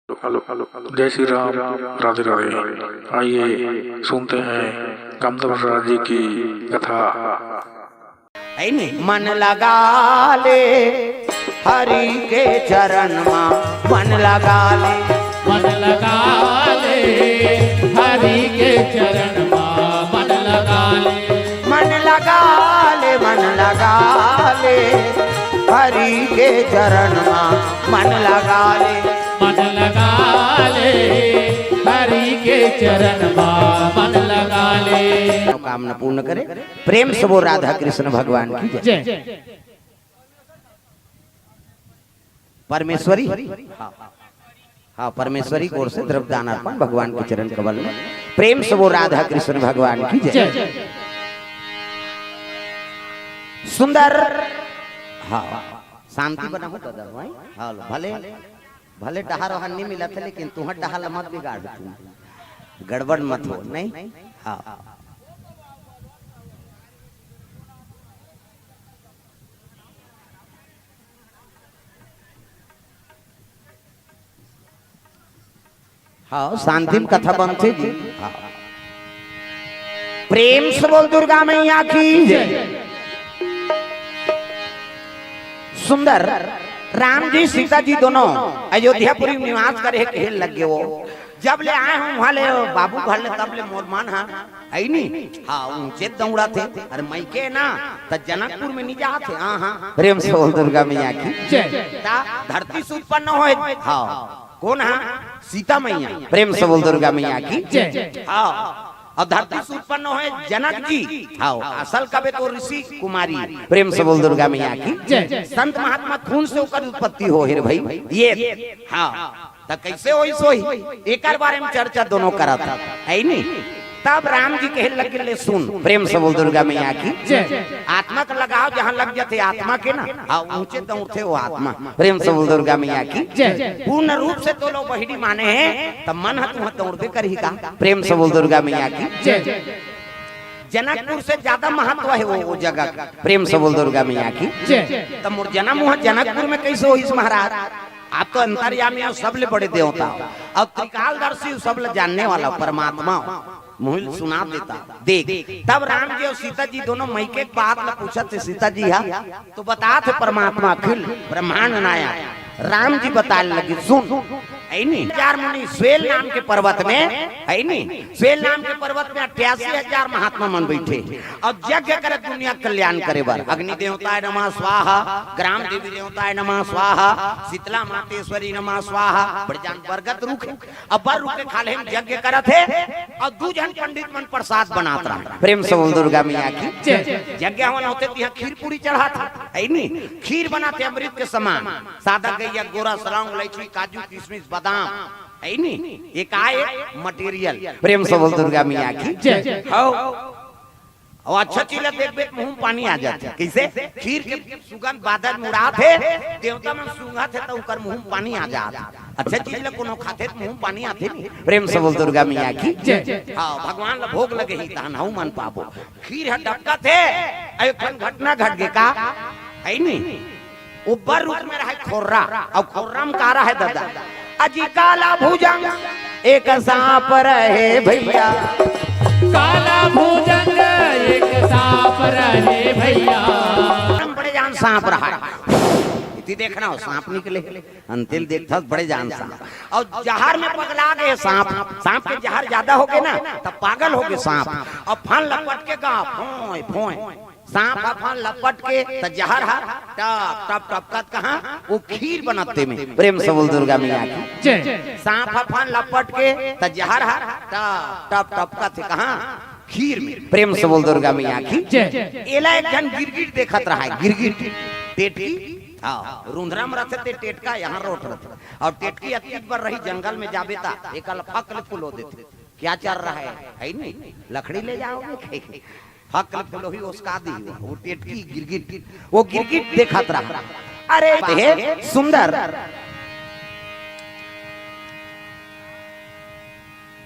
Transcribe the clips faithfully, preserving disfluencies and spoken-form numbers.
जय श्री राम। राधे राधे। आइए सुनते हैं कामदेव राज जी की कथा। है नी? मन लगा ले हरि के चरण मा, मन लगा ले। मन लगा ले हरि के चरण मा, मन लगा ले। मन लगा ले, मन लगा ले हरि के चरण मा, मन लगा ले। मन लगा ले हरि के चरण मा, मन लगा ले। मनोकामना पूर्ण करे। प्रेम से बोल राधा कृष्ण भगवान की जय। जय। परमेश्वरी, हाँ, हाँ, परमेश्वरी की ओर से द्रव्य दान अर्पण भगवान के चरण कमल में। प्रेम से बोल राधा कृष्ण भगवान की जय। जय। सुंदर, हाँ, शांति बनाहू दादा भाई। हाँ, भले, भले डहार वहान नहीं मिला था, लेकिन तुहर डहार ला मत बिगाड़ तू, गड़बड़ मत हो, नहीं? हाँ। हाँ, शांति में कथा बनथे जी। हाँ। प्रेम से बोल दुर्गा मैया की जय। सुंदर, राम जी सीता जी दोनों अयोध्यापुरी में निवास करे हे कहे लग गे वो। जब ले आए हँव वहाँ ले बाबू घर ले, तब ले मोर मन हा, है नी? हाँ, ऊँचे दौड़त हे। अरे मइके ना, त जनकपुर में नहीं जात हे। हाँ, हाँ। प्रेम से बोल दुर्गा मैया की जय। त धरती से उत्पन्न होय। हाँ, कोन हा? सीता मैया। प्रेम से बोल दुर्गा मैया की जय। हाँ, अउ धरती से उत्पन्न होय जनक जी। हाँ, असल कबे तो ऋषि कुमारी। प्रेम से बोल दुर्गा मैया की जय। संत महात्मा खून से ओकर उत्पत्ति होय हे रे भाई। ये, हाँ, त कइसे होइस होही, एकर बारे में चर्चा दोनों करत हे, है नी? तब राम जी कहे लगे, ले सुन, प्रेम से बोल दुर्गा मैया की जय। आत्मा के लगाव जहाँ लग जाथे आत्मा के ना, हाँ, ऊँचे दौड़थे वो आत्मा। प्रेम से बोल दुर्गा मैया की जय। पूर्ण रूप से तो लोग बहिरी माने हे, त मन ह तुहर दौड़बे करही का? प्रेम से बोल दुर्गा मैया की जय। जनकपुर से ज्यादा महत्व हे वो, वो जगह का। प्रेम से बोल दुर्गा मैया की जय। त मोर जनम उहाँ जनकपुर में कइसे होइस महाराज? आप तो अंतर्यामी हो, सबले बड़े देवता हो, अउ त्रिकालदर्शी हो, सबले जानने वाला हो, परमात्मा हो। मुहिल सुना देता। देख, तब राम जी अउ सीता जी दोनों मइके के बात ला पूछत हे, सीता जी हा तो बतात हे परमात्मा अखिल ब्रह्मांड नायक। राम जी बताय लगे, सुन, है नी? हजार मुनि स्वेल नाम के पर्वत में, है नी? स्वेल नाम के पर्वत में अट्ठासी हजार महात्मा मन बइठे अउ यज्ञ करे दुनिया के कल्याण करे बर। अग्नि देवताय नमः स्वाहा, ग्राम देवी देवताय नमः स्वाहा, शीतला मातेश्वरी नमः स्वाहा, बड़े जान बरगद रुख हे, अउ बर रुख के खाल्हे में यज्ञ करत हे, अउ दू झन पंडित मन प्रसाद बनात रहय। प्रेम से बोल दुर्गा मैया की जय। यज्ञ हवन होथे तिहाँ खीर पूरी चढ़ात हे, है नी? खीर बनाथे अमृत के समान, सादा गइया, गोरा, सलौंग, इलायची, काजू, किशमिश, बादाम, है नी? ये का हे? मटेरियल। प्रेम से बोल दुर्गा मैया की जय। हौ। अउ अच्छा चीज ला देखबे त मुँह में पानी आ जाथे। कइसे? खीर के सुगंध बादर में उड़ात हे, देवता मन सूंघत हे त उनकर मुँह में पानी आ जात हे। अच्छा चीज ला कोनो खाथे त मुँह में पानी आथे नी। प्रेम से बोल दुर्गा मैया की जय। हाँ, भगवान ला भोग लगे ही तहन हऊ मन पाबो। खीर ह डबकत हे, अउ एक ठन घटना घट गे का, है नी? ऊपर रूप में रहे खोर्रा, अउ खोर्रा में का रहे दादा? अजी काला भुजंग एक सांप रहे भइया। काला भुजंग एक सांप रहे भइया। बड़े जान सांप रहा। इति देखना हो, सांप निकले। अंतिल देखथस बड़े जान सांप। अउ जहर में पगला गे सांप। सांप के जहर ज्यादा होगे ना, त पागल होगे सांप। अउ फन लपट के गा, फोंय, फोंय। सांप ह फन लपट के त जहर ह टप टप टपकत कहाँ? वो खीर बनत तेमे। प्रेम से बोल दुर्गा मैया की जय। सांप ह फन लपट के त जहर ह टप टप टपकत हे कहाँ? खीर में। प्रेम से बोल दुर्गा मैया की जय। एला एक झन गिरगिट देखत रहा हे, गिरगिट, टेटकी। हाँ, रुंधरा में रथे ते टेटका, यहाँ रोट रथे। अउ टेटकी अतीत बर रही, जंगल में जाबे ता एका ल फक ले फुलो देथे। क्या चर रहा है, है नी? लकड़ी ले जाओगे? फक ले फुलोही ओसका दी। वो टेटकी गिरगिट, वो गिरगिट देखत रहा। अरे हे सुंदर,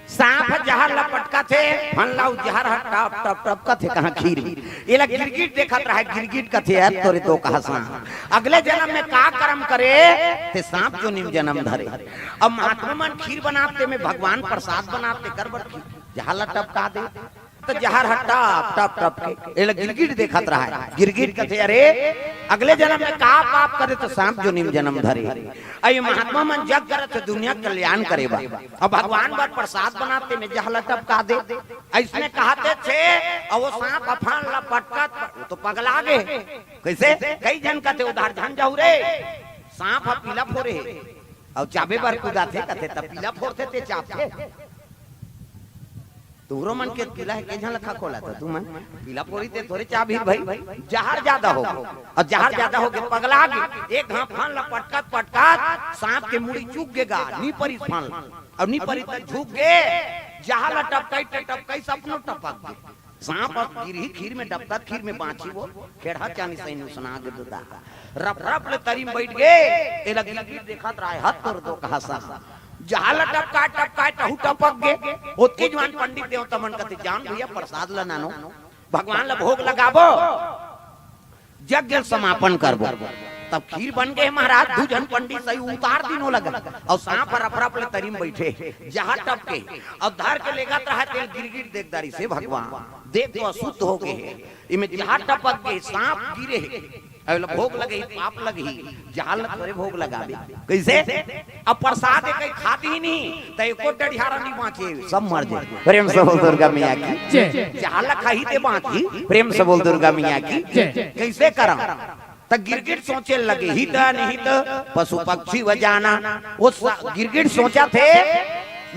सांप ह जहर ला पटकत हे, फन ला उ जहर ह टप टप टपकत हे कहाँ? खीर में। एला गिरगिट देखत रहय, गिरगिट कथे, "यार तोरे तो कहा सांप, अगले जन्म में का करम करे, ते सांप जोनी म जन्म धरे।" अब महात्मा मन खीर बनात ते में भगवान प्रसाद बनात ते कर बर खीर, जहर ला टपका दे, त जहर ह टप टप टप के एला गिरगिट देखत रहय। गिरगिट कथे, "अरे अगले जन्म में का पाप करे, त सांप जोनी म जन्म धरे।" अउ ये महात्मा मन जग करत हे दुनिया कल्याण करे बर, अब भगवान बर प्रसाद बनात ते में जहर ला टपका दे। अइसने कहत हे, अउ वो सांप अफान ला पटकत, वो तो पगला गे। कइसे? कई झन कथे, "उधार झन जाहू रे, सांप ह पीला फोरे हे।" अउ चाबे बर कुदाथे कथे, "त पीला फोरथे ते चाबथे।" तुहरो मन के पीला हे, के झन ला खखोला त तुमन पीला फोरी ते थोरे चाबही भाई। जहर जादा हो गे, अउ जहर जादा हो गे, पगला गे, एक घांव फन ला पटकत पटकत सांप के मुड़ी चुक गे गा, नी परिस फन ला। अउ नी परिस त झुक गे, जहर ला टपकाई टपकाई सपनो टपक गे। सांप अब गिरही खीर में, डबकत खीर में बांची वो, खेड़हा चानी सही नुसना गे ददा। रप रप ले तरी म बइठ गे, एला गिरगिट देखत रहय, हत तोर दो कहा सा। जहर ला टपकाय टपकाय तहू टपक गे। ओतके जुवान पंडित देवता मन कथे, "जान भइया, प्रसाद ला नानो, भगवान ला भोग लगाबो, यज्ञ समापन करबो।" तब खीर बन गे महाराज, दू झन पंडित सही उतार दिन ओला गा। अउ सांप ह रप रप ले तरी म बइठे, जहर टपके, अउ धर के लेगत रहय तेला गिरगिट देख डारिस, "हे भगवान, देख तो अशुद्ध हो गे हे, एमे जहर टपक गे, सांप गिरे हे, अउ एला भोग लगही, पाप लगही, जहर ला थोरे भोग लगाबे।" कइसे? अब प्रसाद ए कहीं खात ही नहीं, त एको डढ़ियारा नहीं बांचे, सब मर जाय। प्रेम से बोल दुर्गा मैया की। जय। जहर ला खाही ते बांचही, प्रेम से बोल दुर्गा मैया की। जय। कइसे करम? त गिरगिट सोचे लगे, "हित अनहित पशु पक्षी व जाना।" वो स-, गिरगिट सोचथे,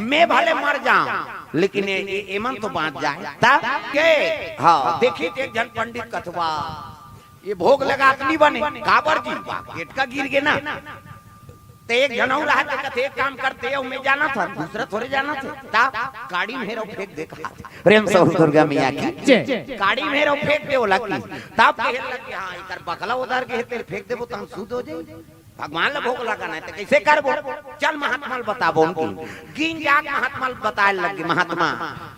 "मैं भले मर जांव, लेकिन ए, ए, एमन तो बांच जाय।" त के? हाँ, देखी त एक झन पंडित कथवा, "ये भोग लगात नहीं बने।" "काबर जी?" "बा, पेट का गिर गे ना।" त एक झन अउ रहय ते कथे, "एक काम करते हो, मैं जाना था, दूसरा थोरे जाना थे।" त काड़ी म हेरव फेंक दे कहा। प्रेम से बोल दुर्गा मैया की। जय। काड़ी म हेरव फेंक दे ओला की। तब कहे लगे, "हाँ, एकर बकला उधर गे हे, तेला फेंक देबो त हम शुद्ध हो जाई।" भगवान ला भोग लगाना हे त कइसे करबो? चल महात्मा ला बताबो उनकी। गिन जाके महात्मा ला बताय लगे, "महात्मा,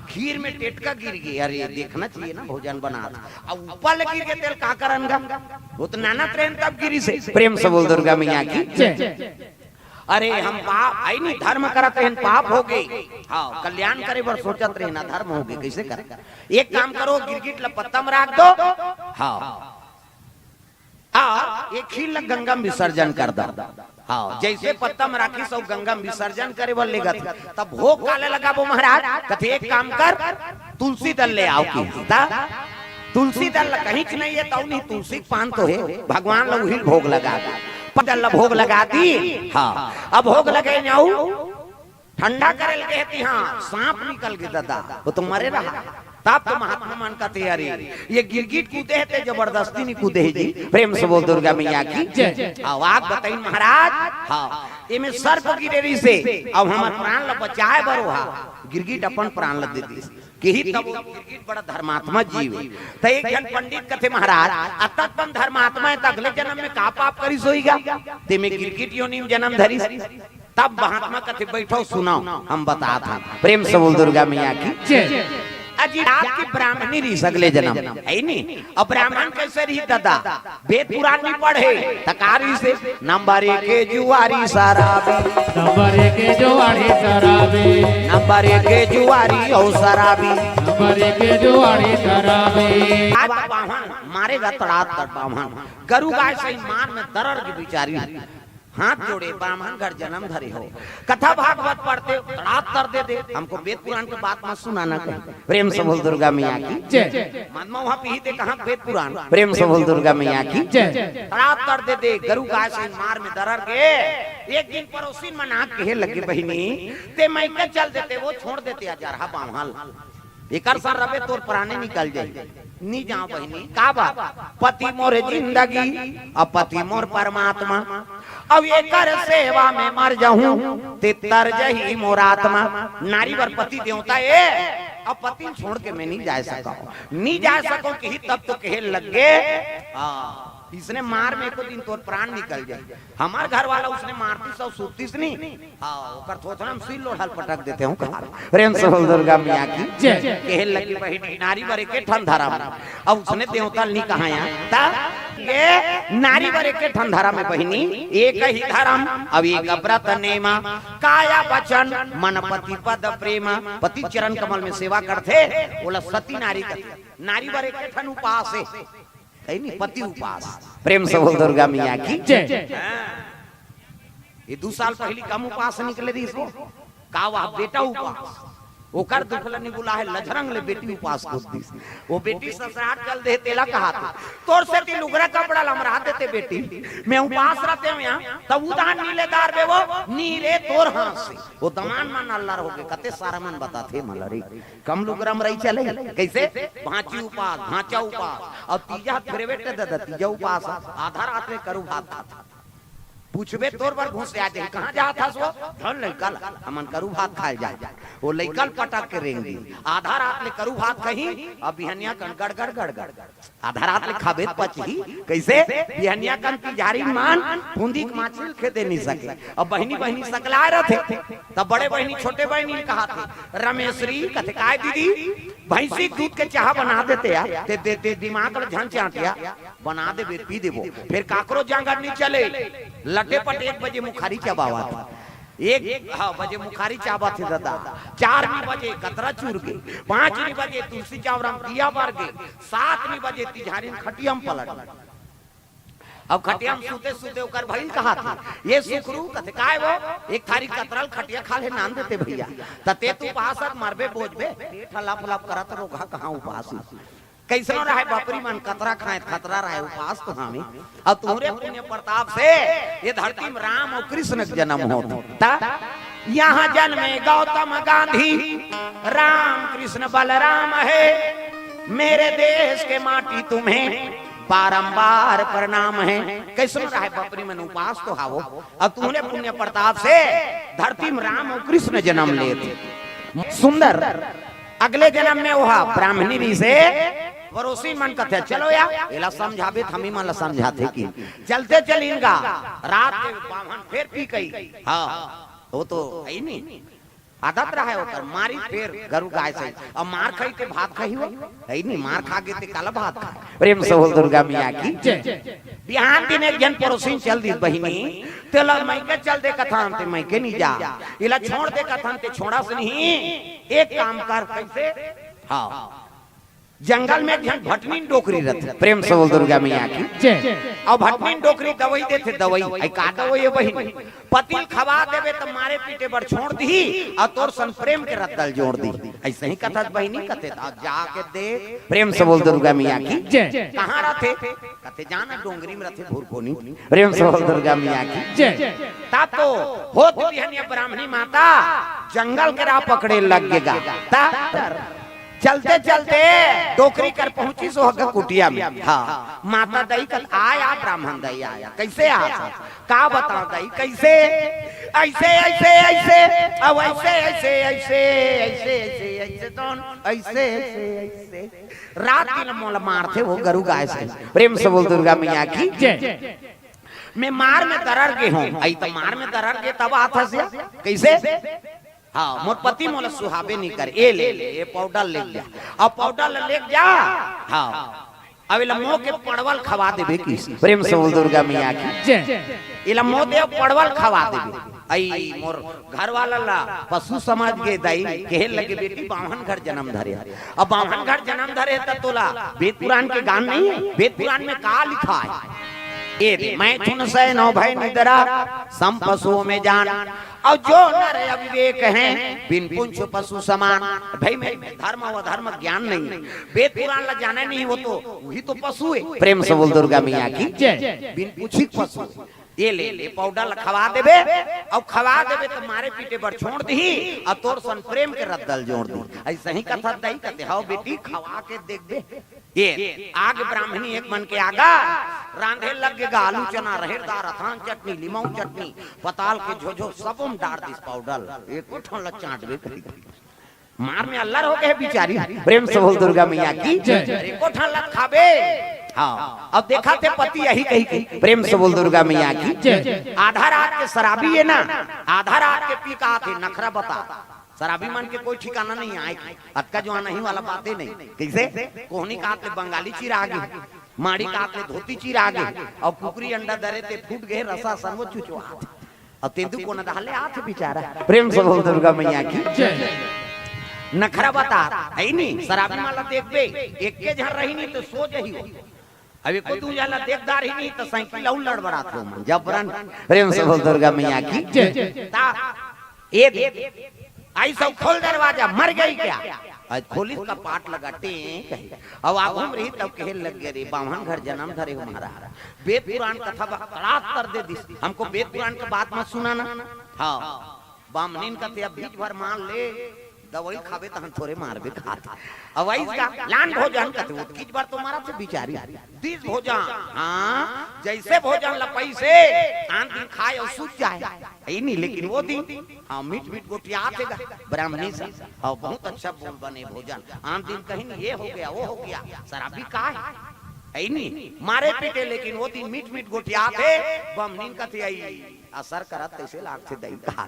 खीर में टेटका गिर गे।" "अरे, देखना चाहिए ना, भोजन बनात हे। अब ऊपर ले गिर गे तेला का करन गा? वो तो नानत रहेन तब गिरिस हे।" प्रेम से बोल दुर्गा मैया की। जय। "अरे, हम पाप, अइ नहीं, धर्म करत रहेन, पाप हो गे। हाँ, कल्याण करे बर सोचत रहेन, अधर्म हो गे, कइसे कर? एक काम करो, गिरगिट ला पत्ता म राख दो।" हाँ। अउ ये खीर ला गंगा म विसर्जन कर दो। हाँ, जइसे पत्ता म राखिस अउ गंगा म विसर्जन करे बर लेगत, त भोग काला लगाबो महाराज? कथे, "एक काम कर, तुलसी दल ले आव" की। त तुलसी दल ला कहीं नहीं हे, तउ नहीं, तुलसी के पान तो हे, भगवान ला उही ल भोग लगा दी। पत्ता ला भोग लगा दी। हाँ, अब भोग लगे जाऊ, ठंडा करे ल गे हे, हाँ, सांप निकल गे ददा, वो तो मरे रहा। तब तो महात्मा मन कथे, "अरे, ये गिरगिट कूदे हे ते जबरदस्ती नहीं कूदे हे जी।" प्रेम से बोल दुर्गा मैया की। जय। अउ आग बताइन महाराज, हाँ, एमे सर्प गिरे रहिस हे, अब हमर प्राण ला बचाय बर ओहा गिरगिट अपन प्राण ला दे दिस। किही तब वो गिरगिट बड़ा धर्मात्मा जीव हे। त एक झन पंडित कथे, "महाराज, अतक कन धर्मात्मा हे, त अगले जन्म में का पाप करिस होही गा? तेमे गिरगिट योनि में जन्म धरिस।" तब महात्मा कथे, "बैठो, सुनो, हम बतात हन।" प्रेम से बोल दुर्गा मैया की। जय। अजी, रात की ब्राह्मणी रहिस अगले जन्म, हे नी? अब ब्राह्मण कइसे रहिस ददा? वेद पुराण नहीं पढ़े, त का रहिस हे? नंबर एक के जुआरी शराबी। नंबर एक के जुआरी शराबी। नंबर एक के जुआरी अउ शराबी। नंबर एक के जुआरी शराबी। आज बाम्हन मारे गा तड़ात तड़ बाम्हन। गरु गाय सही मार में दरर के बिचारी। हाथ जोड़े, ब्राह्मण घर जन्म धरे हो, कथा भागवत पढ़ते हो, तड़ात तर दे दे, हमको वेद पुराण के बात मत सुनाना कहीं। प्रेम से बोल दुर्गा मैया की। जय। मन में वहां पीही ते कहाँ वेद पुराण। प्रेम से बोल दुर्गा मैया की। जय। तड़ात तर दे दे, गरु गाय सही मार में दरर गे। एक दिन पड़ोसिन मन आके कहे लगे, "बहिनी, ते मइका चल देते, वो छोड़ देते अजरहा बाम्हन।" एकर संग रबे तोर प्राणे निकल जाई। नी जांव बहिनी, का बात? पति मोर जिंदगी, अउ पति मोर परमात्मा, अउ एकर सेवा में मर जाहूं, ते तर जही मोर आत्मा। नारी बर पति देवता ए, अउ पति छोड़ के मैं नी जाय सकंव, नी जाय सकंव किही तब तो कहे लग गे, हाँ। इसने मार में एको दिन तोर प्राण निकल जाए। हमार घर वाला उसने मारतीस अउ सुततीस नहीं। हाँ, ओकर थोथना में सुई लोढ़ा ल पटक देते हूँ कहा। प्रेम से बोल दुर्गा मैया की। जय। कहे लगी बहिनी, नारी बर एके ठन धरम। अब उसने देवता ल नहीं कहा यहाँ। ता ये नारी बर एके ठन धरम हे बहिनी, एक ही धरम, अब एक व्रत नेमा, काया वचन मन पति पद प्रेमा। पति चरण कमल में सेवा करथे, ओला सती नारी कथे। नारी बर एके ठन उपास हे, हे नहीं, पति उपास। प्रेम से बोल दुर्गा मैया की। जय। हाँ। ये दू साल पहली कम उपास निकले रहिस वो। का वह बेटा उपास? ओकर दुख ल नहीं बुला हे, लझरंग ले बेटी उपास खोज दिस। वो बेटी ससुराल चल दे, तेला कहा थे, तोर सेती लुगरा कपड़ा ल हमर हाथ देते बेटी, मैं उपास रहते हूँ यहाँ, तब उदान नीले दार बे वो, नीले तोर हाथ से। वो दमान मन अल्लर हो गए, कते सारा मन बताथे मलरी। कम लुगरा म रही चले, कैसे? भांची उपास, भांचा उपास, अब तीजा फेरवेट दादा, तीजा उपास, आधा रात में करू भात खात। पूछबे तोर बर घुस आ जाही, कहाँ जात हस वो? धन लइका ल, हमन करू भात खाए जाए। वो लइका ल पटक के रेंग दी। आधा रात ले करू भात खही, अब बिहनिया कन गड़ गड़ गड़ गड़। आधा रात ले खाबे त पचही, कैसे? बिहनिया कन तिजारी मान, फुंदी के माछी ल खेदे नहीं सके। अब बहिनी बहिनी सकलाए रहथे, तब बड़े बहिनी छोटे बहिनी ल कहा थे, रमेश्वरी कथे, "काय दीदी, भैंसी के दूध के चाह बना देते यार, ते, ते, ते दिमाग ल झन चाटिया।" बना देबे, पी देबो। फिर काकरो जांगर नहीं चले। लटे पट एक बजे मुखारी चबावत। एक, हाँ, बजे मुखारी चाबत हे दादा। चार नी बजे कतरा चूर गे। पाँच नी बजे तुलसी चावरा म दिया बर गे। सात नी बजे तिझारी म खटिया म पलट। अब खटिया म सूते सूते ओकर भइल कहा थे, "ये सुखरू," कथे, "काय वो?" "एक थारी कतरा ल खटिया खा ले नान देते भैया।" "त ते तो उपास मरबे बोझबे, पेट ह लप लप करत, रोगहा कहाँ उपास।" कैसनो रहे बपरी मन, कतरा खाए खतरा रहे, उपास तो हमें। अब तुहरे पुण्य प्रताप से ये धरती में राम और कृष्ण के जन्म होत। ता यहाँ जन्मे गौतम गांधी, राम कृष्ण बलराम है, मेरे देश के माटी तुम्हें बारंबार प्रणाम है। कैसनो रहे बपरी मन, उपास तो हावो। अब तुहरे पुण्य प्रताप से धरती में राम और कृष्ण जन्म लेत। सुंदर। अगले जन्म में ओहा ब्राह्मणी रहिसे, पड़ोसी मन कथे, "चलो या, एला समझाबे त हमी मन ला समझाथे कि।" चलते चलिन गा, रात के बाम्हन फेर पी कई। हाँ, वो तो हे ही नहीं, आदत रहे ओकर, मारी फेर गरू गाय से, अब मार खाई ते भात खाही वो, हे ही नहीं, मार खा गे ते काला भात खाए। प्रेम से बोल दुर्गा मैया की। जय। बिहान दिन एक झन पड़ोसी चल दिस बहिनी, तेला मइके चल दे कथन ते मइके नहीं जा, एला छोड़ दे कथन ते छोड़स नहीं। एक काम कर, कैसे? हाँ, जंगल में एक झन भटनीन डोकरी रथे। प्रेम से बोल दुर्गा मैया की। जय। अउ भटनीन डोकरी दवई देथे, दवई। अई का दवई हे बहिनी? पति ल खवा देबे त मारे पीटे बर छोड़ दिही, अउ तोर सन प्रेम के रद्दा ल जोड़ दिही। अइसे ही कथस बहिनी कथे, त जाके देख। प्रेम से बोल दुर्गा मैया की। जय। कहाँ रथे? कथे, "जाना डोंगरी में रथे भुरकोनी।" प्रेम से बोल दुर्गा मैया की। जय। ता तो होत बिहनिया ब्राह्मणी माता जंगल के राह पकड़े लग गे गा। ता चलते चलते डोकरी कर पहुंचिस ओ हग कुटिया में। हाँ, माता दई कथे, "आया ब्राह्मण दई आया।" कैसे आ? का बताओ दई, कैसे? ऐसे, ऐसे, ऐसे, अब ऐसे, ऐसे, ऐसे, ऐसे, ऐसे, ऐसे, तो ऐसे, ऐसे, ऐसे। रात दिन मोला मारथे वो गरू गाय से। प्रेम से बोल दुर्गा मैया की। जय। मैं मार में दरर गे हूँ। अई त मार में दरर गे तब आथस या? कैसे? हाँ, मोर पति मोला सुहाबे नहीं करे। ए ले ले, ए पाउडर ले जा। अब पाउडर ले जा। हाँ। अब एला मोह के पड़वल खवा देबे किस। प्रेम से बोल दुर्गा मैया की। जय। एला मोह दे पड़वल खवा देबे। अई मोर घर वाला ला पशु समझ के दई कहे लगे, "बेटी बाम्हन घर जन्म धरे हे।" अब बाम्हन घर जन्म धरे हे त तोला वेद पुराण के ज्ञान नहीं हे? वेद पुराण में का लिखा हे? ए दे, "मैथुन शयनो भय निद्रा सम पशुओं में जान।" अउ जो नर अविवेक हैं बिन पुंछ पशु समान। भाई में धर्म अउ अधर्म ज्ञान नहीं हे, वेद पुराण ला जाने नहीं, वो तो वही तो पशु हे। प्रेम से बोल दुर्गा मैया की। जय। बिन पूछी के पशु। ए ले ले पाउडर ला खवा देबे, अउ खवा देबे त मारे पीटे बर छोड़ दिही, अउ तोर सन प्रेम के रद्दा ल जोड़ दिही। अइसे ही कथस दई कथे, "हव बेटी, खवा के देखबे।" ए आगे ब्राह्मणी एक मन के आगा रांधे लग गे गा, आलू चना, रहेर दार, अथान चटनी, लिमऊ चटनी, पताल के झोझो, सबो म डार दिस पाउडर। एको ठन ला चाटबे करी। मार में अल्लर हो गे बिचारी। प्रेम से बोल दुर्गा मैया की। जय। एको ठन ला खाबे। हाँ, अब देखा थे पति यही कही के, प्रेम से बोल दुर्गा मैया की। जय। आधा रात के शराबी है ना, आधा रात के पी का थे नखरा बता। शराबी मन के कोई ठिकाना नहीं आए के। अतका जो आना ही वाला बातें नहीं। कैसे? कोहनी का थे बंगाली चिरा गे, माड़ी का थे धोती चिरा गे, और कुकरी अंडा दरे ते फूट गए, रसा सन वो चुचुआ। और तेंदू कोन डाले आथे बेचारा। प्रेम से बोल दुर्गा मैया की। जय। नखरा बता, है नी? शराबी मन ला देखबे, एक के झन रही नहीं तो सो जही हो। अब एको दू झन ला देखदार ही नहीं तो साइकिल अउ लड़बड़ात हो मन। जबरन। प्रेम से बोल दुर्गा मैया की। जय। ता, ए दे, आई सब खोल दरवाजा, मर गई क्या? आज खोलिस कपाट लगा, टें कहे। अब आगू में रही तब कहे लग गए, "रे बाम्हन घर जन्म धरे हो महाराज।" वेद पुराण कथा बकरात कर दे दिस। हमको वेद पुराण के बात मत सुनाना। हाँ, बाम्हनिन कथे, "अब बीच भर मान ले, दवाई खाबे तहन थोरे मारबे खात।" अब आइस का लान भोजन कथे, वो बीच भर तो मारा थे बिचारी। दिस भोजन, हाँ, जैसे भोजन लपई से, आन दिन खाए और सूझ जाए। है नहीं, लेकिन वो दिन, हाँ, मीठ मीठ गोटियात हे गा, ब्राह्मणी से। हाँ, बहुत अच्छा बोल बने भोजन। आन दिन कहीं ये हो गया, वो हो गया, शराबी का है? है नहीं, मारे पीटे, लेकिन वो दिन मीठ मीठ गोटियात हे, बाम्हनिन कथे आई, असर करत तैसे लागथे दई का।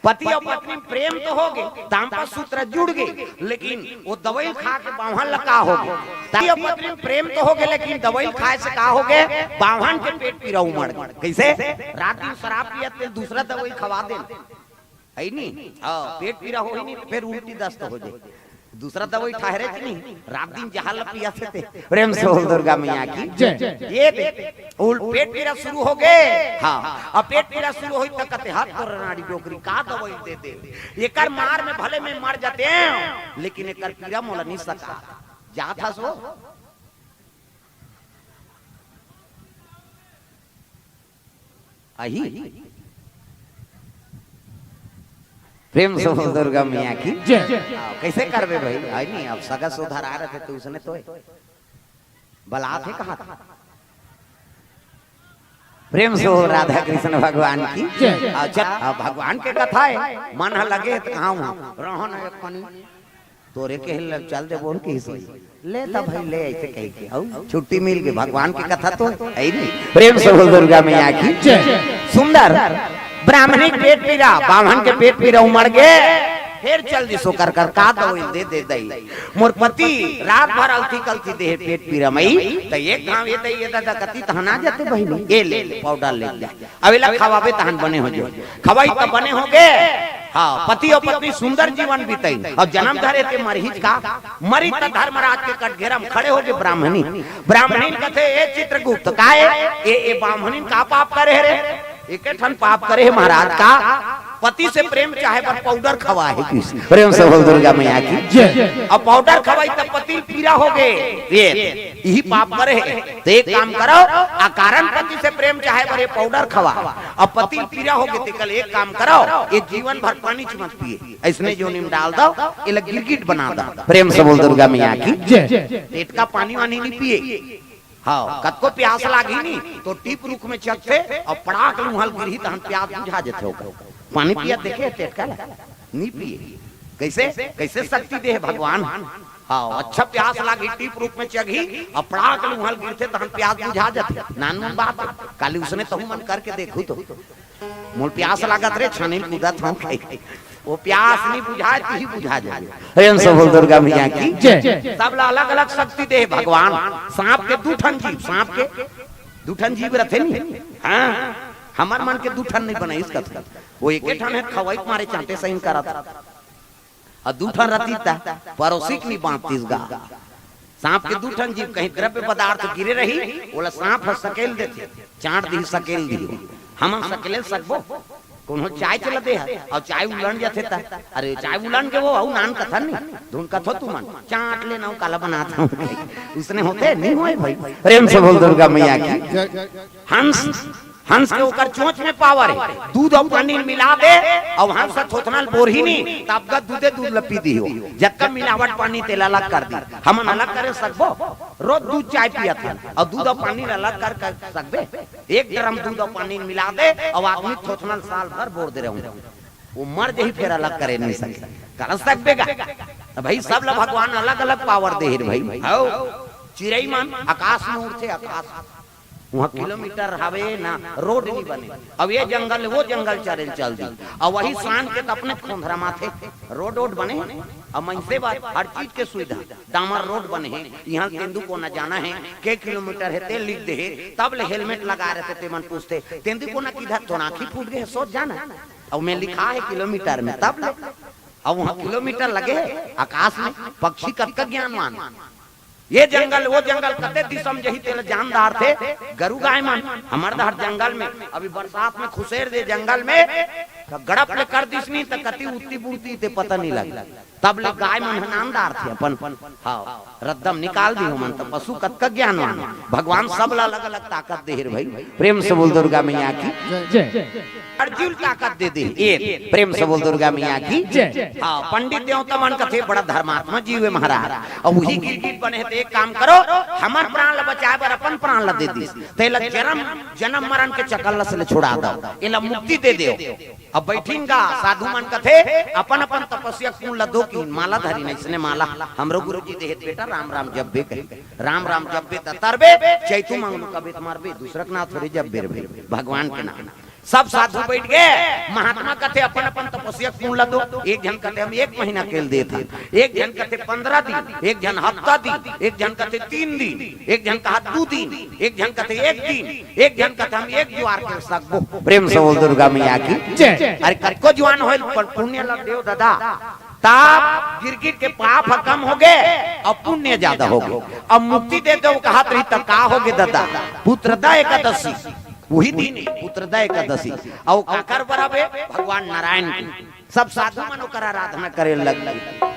पति और पत्नी में प्रेम तो हो गए, दाम्पत्य सूत्र जुड़ गए, लेकिन वो दवाई खा के बाम्हन ला का हो गए? पति और पत्नी में प्रेम तो हो गए, लेकिन दवाई खाए से का हो गए? बाम्हन के पेट पीरा उमड़ गए। कैसे? रात दिन शराब पियत ते दूसरा दवाई खवा दे, है नी? हाँ, पेट पीरा हो ही नहीं तो फिर उल्टी दस्त हो जाए। दूसरा दवाई ठहरे कि नहीं? रात दिन जहां ला पियत ते। प्रेम से बोल दुर्गा मैया की। जय। ये दे, उल-, पेट पीरा शुरू हो गए। हाँ, अब पेट पीरा शुरू होई त कथे, "हाथ तोर नाड़ी डोकरी का दवाई दे दे। एकर मार में भले मैं मर जाते हैं, लेकिन एकर पीरा मोला नहीं सका।" जात हस वो। आही। प्रेम से बोल दुर्गा मैया की। जय। हाँ, कैसे करबे भाई? आई नहीं, अब सगा सुधार आ रहे थे तो उसने तो बलात हे कहा था। प्रेम से बोल राधा कृष्ण भगवान की। जय। अच्छा, अब भगवान के कथा है, मन ह लगे तो कहाँ हूँ? रहो ना एक कनी। तोरे के हिल चल दे बोल के ही सही। ले त भाई ले, ऐसे कह के, अउ छुट्टी मिल गई। भगवान की कथा तो है ही नहीं। प्रेम से बोल दुर्गा मैया की। जय। सुंदर। ब्राह्मणी के पेट पीरा, बाम्हन के पेट पीरा उमड़ गए, फिर चल दिस ओकर कर का दवाई दे दे दई। मोर पति रात भर अलती कलती देहे पेट पीरा मई, त एक घाव ये दई, ये दादा कती तहन आ जाते बहिनी, ये ले ले, पाउडर ले ले। अब एला खवाबे तहन बने हो जो। खवाई त बने हो गे। हाँ, पति और पत्नी सुंदर जीवन बीतई। अब जन्म धरे ते मरहिच का? मरी त धर्मराज के कटघेरा में खड़े हो गे ब्राह्मणी। ब्राह्मणी कथे, "ए चित्रगुप्त, का ए, ए, ए ब्राह्मणी का पाप करे हे रे? एके ठन पाप करे हे महाराज का? पति से प्रेम चाहे बर पाउडर खवा हे किस।" प्रेम से बोल दुर्गा मैया की। जय। अब पाउडर खवाई त पति ल पीरा हो गे। ये, यही पाप करे हे। तो एक काम करो, अकारण पति से प्रेम चाहे बर ये पाउडर खवा, अब पति ल पीरा हो गे, तेकर ले एक काम करो, ये जीवन भर पानी च मत पिए, ऐसने जोनी में डाल दो, एला गिरगिट बना दो। प्रेम से बोल दुर्गा मैया की। जय। टेटका पानी वानी नहीं पिए। हाँ, कतको प्यास लागी नी, तो टीप रुख में चघथे और पड़ाक लुहल गिरही, तहन प्यास बुझा जथे ओकर। पानी पिया देखे टेटका ला? नहीं पिए। कैसे? कैसे शक्ति दे भगवान? हाँ, अच्छा प्यास लागी, टीप रुख में चघही, और पड़ाक लुहल गिरथे, तहन प्यास बुझा जाथे। नानमुन बात, काली उसने तहु मन करके देखू तो। मोल प्यास लागत रे, छानी कूदत हूँ खाई। वो प्यास नहीं बुझाए, तू ही बुझा जाए। प्रेम से बोल दुर्गा मैया की। जय। सब ला अलग-अलग शक्ति दे भगवान। सांप के दू ठन जीभ, सांप के दू ठन जीभ रथे नी। हाँ, हमर मन के दू ठन नहीं बने, इसका वो एके ठन हे, खवाई के मारे चांटे सही करत। अउ दू ठन रतिस त परोसी के नी बांचतिस गा। सांप के दू ठन जीभ, कहीं द्रव्य पदार्थ गिरे रही, ओला सांप ह सकेल देथे, चांट दिही, सकेल दिही। हमन सकेले सकबो? कोनो चाय चला दे ह, अउ चाय उलन जाथे त, अरे चाय उलन के वो, अउ नान कथन नी, धुन कथो तुमन, चांट ले ना, काला बनात हूँ। उसने होथे, नहीं होए भाई। प्रेम से बोल दुर्गा मैया की। हंस, हंस के ओकर चोंच में पावर हे। दूध अउ पानी मिला दे, अउ हंस ह थोथना ल बोरही नी, त अबका दूधे दूध ल पी दिही हो। जतका मिलावट पानी तेला अलग कर दी। हमन अलग करे सकबो? रोज दूध चाय पियत हन, अउ दूध अउ पानी ल अलग कर, कर सकबे? एक ड्रम दूध अउ पानी मिला दे, अउ आदमी थोथना ल साल भर बोर दे रहूं, वो मर जही, फेर अलग करे नहीं सके। कर सकबे गा? त भाई, सब ल भगवान अलग-अलग पावर दे हे रे भाई। हौ। चिरई मन आकाश में उड़थे, आकाश। वहाँ किलोमीटर हवे ना, रोड नहीं बने। अब ये जंगल, वो जंगल चरेल चल दी। अब वही शान के त अपने खोंधरा माथे रोड, रोड बने। अब मनसे बात, हर चीज के सुविधा, डामर रोड बने हे। यहाँ तेंदू कोना जाना हे, के किलोमीटर हे, ते लिख दे हे। तब ले हेलमेट लगा रहे थे, ते मन पूछते, "तेंदू कोना किधर?" "तोर आँखी फूट गए, सोच जाना।" अब मैं लिखा है किलोमीटर में, तब ले। अब वहाँ किलोमीटर लगे हे आकाश में, पक्षी कतका ज्ञानवान। ये जंगल, वो जंगल, कते दिसम जही तेला जान डारथे। गरु गाय मन, हमर डहर जंगल में, अभी बरसात में खुसेर दे जंगल में, त गड़प ले कर दिसनी, त कति उत्ती बुड़ती ते पता नहीं लगे। तब ले गाय मन ह नान डारथे अपन, हाँ, रद्दम निकाल दी हमन, त पशु कतका ज्ञानवान। भगवान सब ला अलग-अलग ताकत दे हे रे भाई। प्रेम से बोल दुर्गा मैया की। जय। अर्जुन ताकत दे दे। ए, प्रेम से बोल दुर्गा मैया की। जय। हाँ, पंडित देवता मन कथे बड़ा धर्मात्मा जीव हे महाराज। अब वही गिरगिट बने हे, त एक काम करो, हमर प्राण ला बचाए बर अपन प्राण ला दे दिस। तेला जन्म, जन्म मरण के चकल्लस ले छुड़ा दो, एला मुक्ति दे दो। अब बैठिन गा, साधु मन कथे, अपन अपन तपस्या कुण ला दो, कि माला धरी नहीं, इसने माला हमरो गुरु जी देहे, बेटा राम राम जब्बे कहे, राम राम जब्बे त तरबे, चैतू मंगलू कबे त मरबे, दूसरा के नाम थोड़े जब्बे रे भाई, भगवान के नाम। सब साधु बैठ गए। महात्मा कथे अपन अपन तपस्या कुण ला दो। एक झन कथे हम एक महीना केल देत हन, एक झन कथे पंद्रह दिन, एक झन हफ्ता दिन, एक झन कथे तीन दिन, एक झन कहा दू दिन, एक झन कथे एक दिन, एक झन कथे हम एक जुआर केल सकबो। प्रेम से बोल दुर्गा मैया की। जय। अरे कतको जुआन होइल, पर पुण्य ला देव दादा, तब गिरगिट के पाप ह कम हो गए और पुण्य ज्यादा हो गए। अब मुक्ति दे दो कहत रही, तब का हो गए दादा? पुत्रदा एकादशी, वही दिन पुत्रदा एकादशी। और काकर बराबर? भगवान नारायण की। सब साधु मन ओकर आराधना करे लग गए।